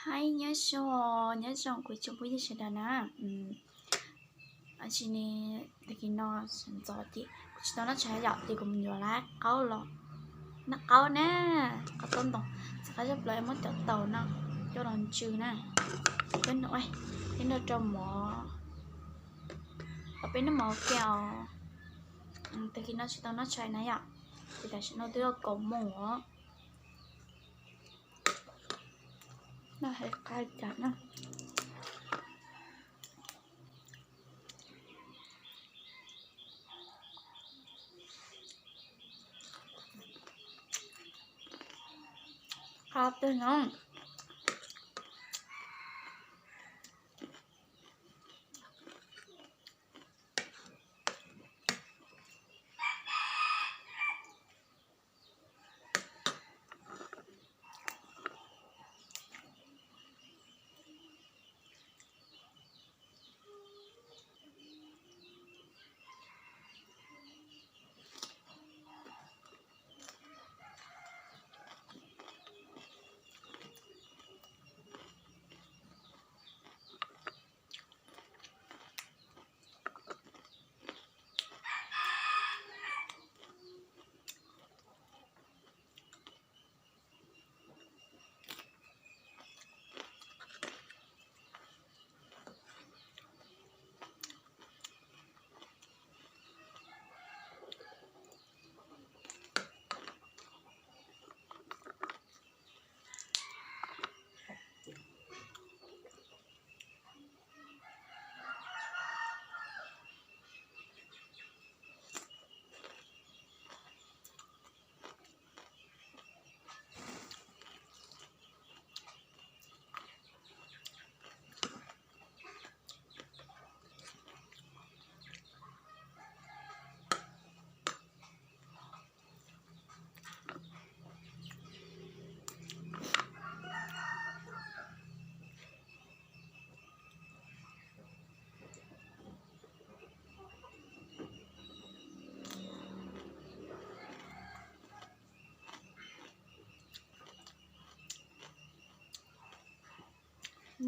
Hais nyob zoo, nyob zoo kuv tsoom phooj ywg sawv daws na. Tab sis ne, tag kis no sawv ntxov ces kuv tsis tau noj tshais yom, ces kuv mus yuav lab qaub los, noj qaub na, qaub taub ntoos, txiv qab zaj plaws muab cov taus no coj los ntsw na, coj noj, coj nrog rau mov, los peb noj mov ua ke os. Tag kis no tsis tau noj tshais na yom, ces tam sim no twb yog kaum moos os. Noj hais qab cas na. Qab tiag no.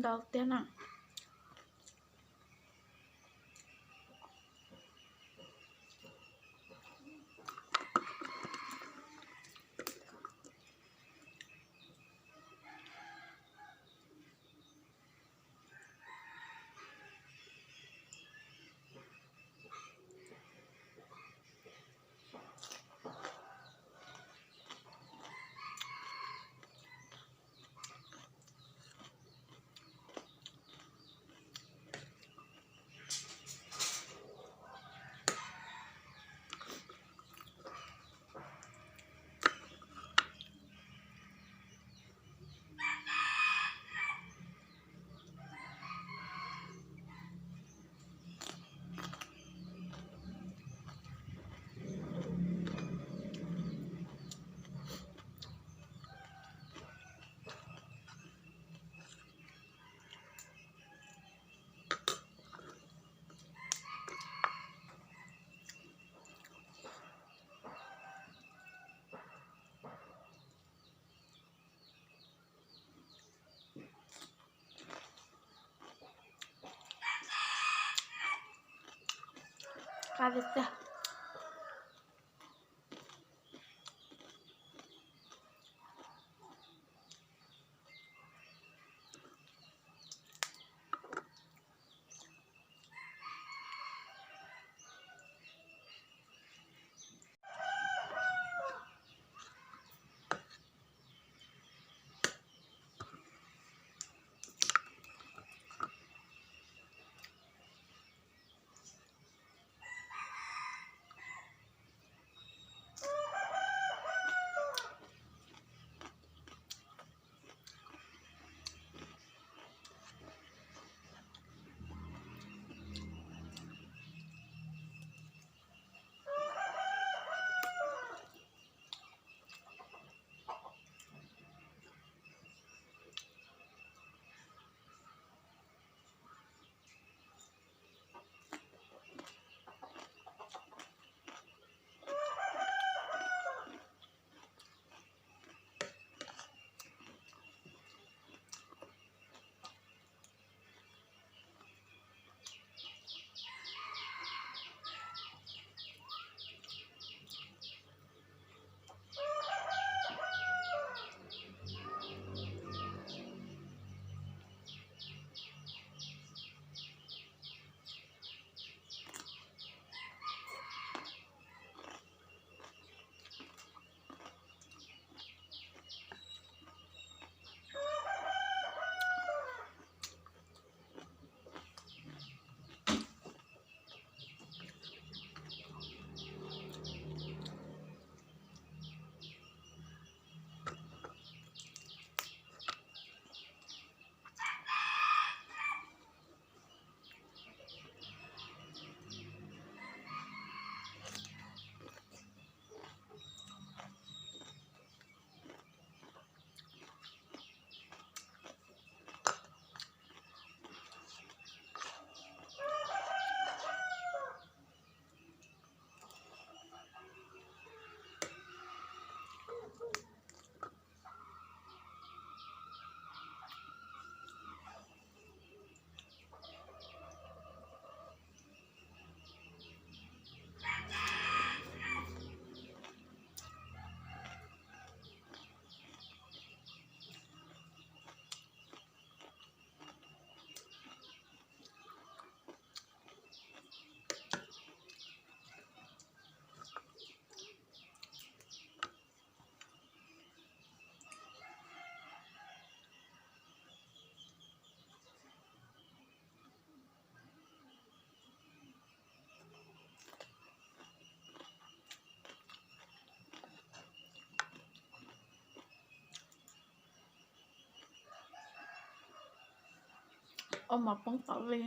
Ntau tiag na. Qab tiag tiag. Ua mov poob tom vij.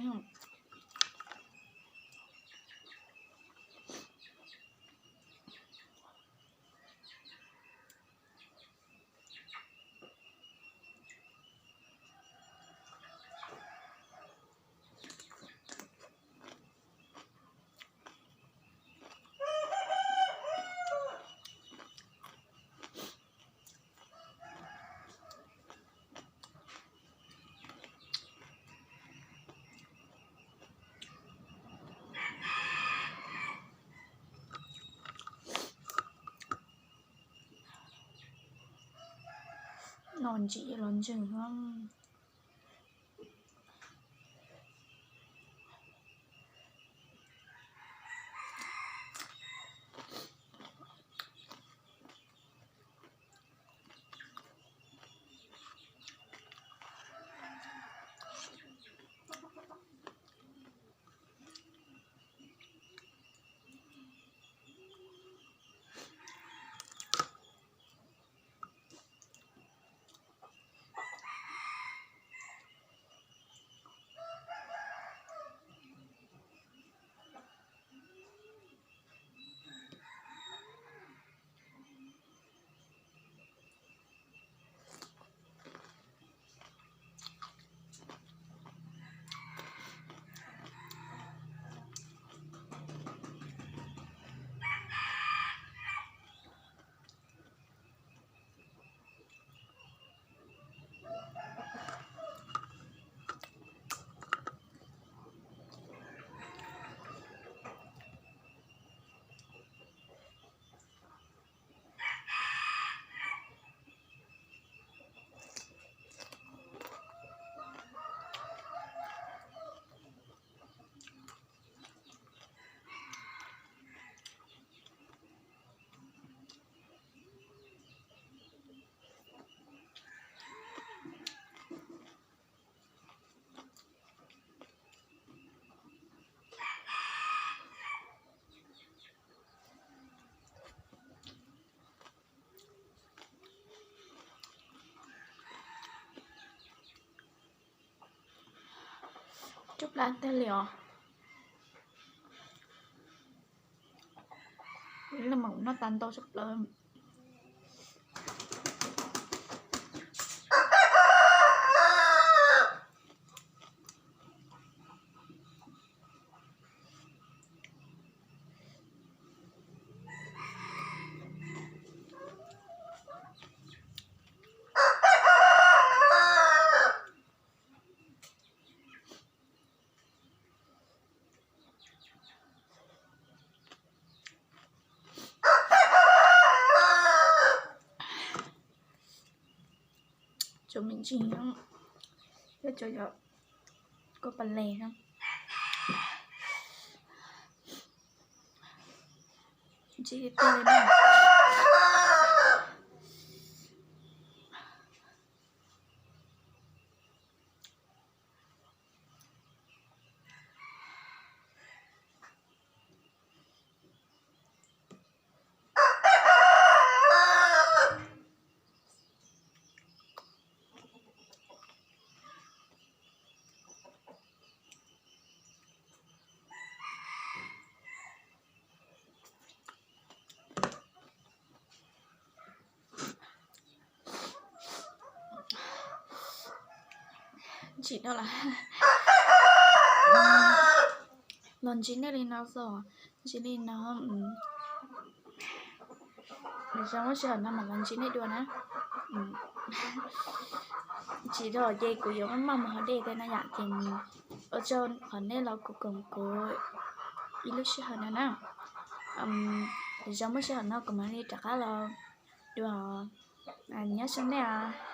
No ntsim los ntseeg. Cov plab tiag li os. Lub mam noj tas ntau tshaj plaws. Cov me ntsis no, cov, cov kua pas les no, ntsis tiag tiag li na. Ntsim no lawm. Los ntsib nej li no xwb, ntsib li no. Lwm zaus muaj sij hawm no mam los ntsib nej dua na. Tsis dog ces kuv yuav maj maj mus haus dej thiab na yom, ces ua tsaug qhov nej los koom kuv ib lub sij hawm no na. Lwm zaus muaj sij hawm no kuv mam li rov qab los dua. Nyob zoo nej os.